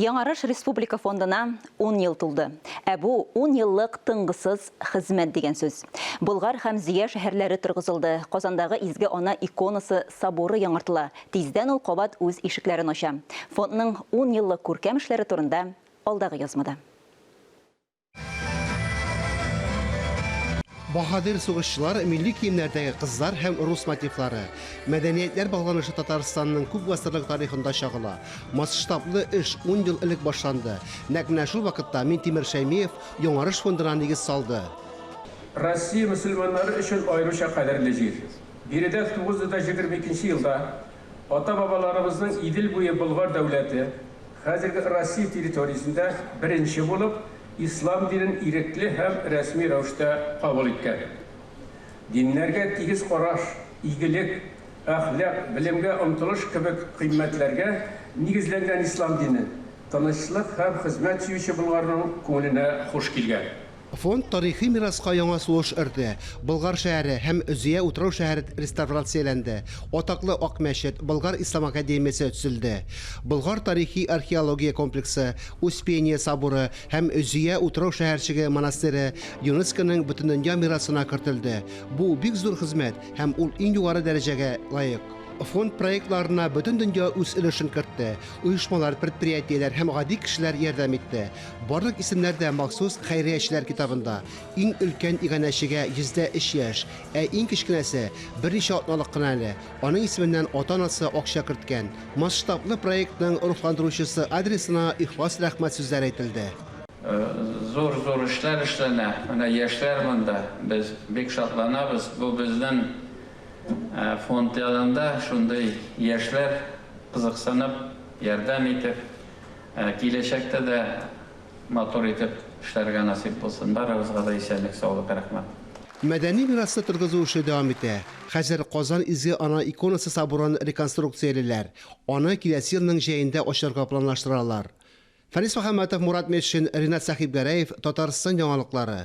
Яңарыш республика фондына ун ел тулды. Ә бу ун еллык тынгысыз хезмәт дигән сүз. Болгар һәм Зөя шәһәрләре торгызылды, Казандагы Изге Ана иконасы соборы яңартыла, тиздән ул кабат үз ишекләрен ача. Фондның ун еллык күркәм эшләре турында алдагы язмада. Баһадир сугышчылар, милли киемнәрдәге кызлар һәм рус мотивлары. Мәдәниятләр багланышы Татарстанның күп гасырлык тарихында чагыла. Масштаблы эш ун ел элек башланды. Нәкъ менә шул вакытта Минтимер Шәймиев Яңарыш фондына нигез салды. Россия мөселманнары өчен аеруча кадерле җир. Биредә 922 нче елда ата-бабаларыбызның Идел буе Болгар дәүләте, хәзерге Россия территориясендә беренче булып, ислам динен ирекле һәм рәсми рәвештә кабул иткән. Диннәргә тигез караш, игелек, әхлак, белемгә омтылыш кебек кыйммәтләргә нигезләнгән ислам дине тынычлык һәм хезмәт сөюче болгарның күңеленә хуш килгән. Фонд тарихи мираска яңа сулыш өрде. Болгар шәһәре һәм Зөя утрау-шәһәре реставрацияләнде, атаклы Ак мәчет, Болгар ислам академиясе төзелде. Болгар тарихи-археология комплексы, Успение соборы һәм Зөя утрау-шәһәрчеге монастыре ЮНЕСКОның Бөтендөнья мирасына кертелде. Бу бик зур хезмәт һәм ул иң югары дәрәҗәгә лаек. Фонд проектларына бөтен дөнья үз өлешен кертте. Оешмалар, предприятиеләр һәм гади кешеләр ярдәм итте. Барлык исемнәр дә махсус хәйриячеләр китабында. Иң өлкән иганәчегә 103 яшь, ә иң кечкенәсе, берничә атналык кына әле. Аның исеменнән ата-анасы акча керткән. Масштаблы проектның рухландыручысы адресына ихлас рәхмәт сүзләре әйтелде. Зур-зур эшләр эшләнә. Менә яшьләр монда. Без бик шатланабыз. Бу безнең Фонд янында шундый яшьләр кызыксынып, ярдәм итеп, киләчәктә дә матур итеп эшләргә насыйп булсын. Барыгызга да исәнлек-саулык, рәхмәт. Мәдәни мирасны торгызу эше дәвам итә. Хәзер Казан Изге Ана иконасы соборын реконструкциялиләр. Аны киләсе елның җәендә ачарга планлаштыралар. Фәнис Мөхәммәтов, Мурат Метшин, Ринат Сәхибгәрәев, Татарстан яңалыклары.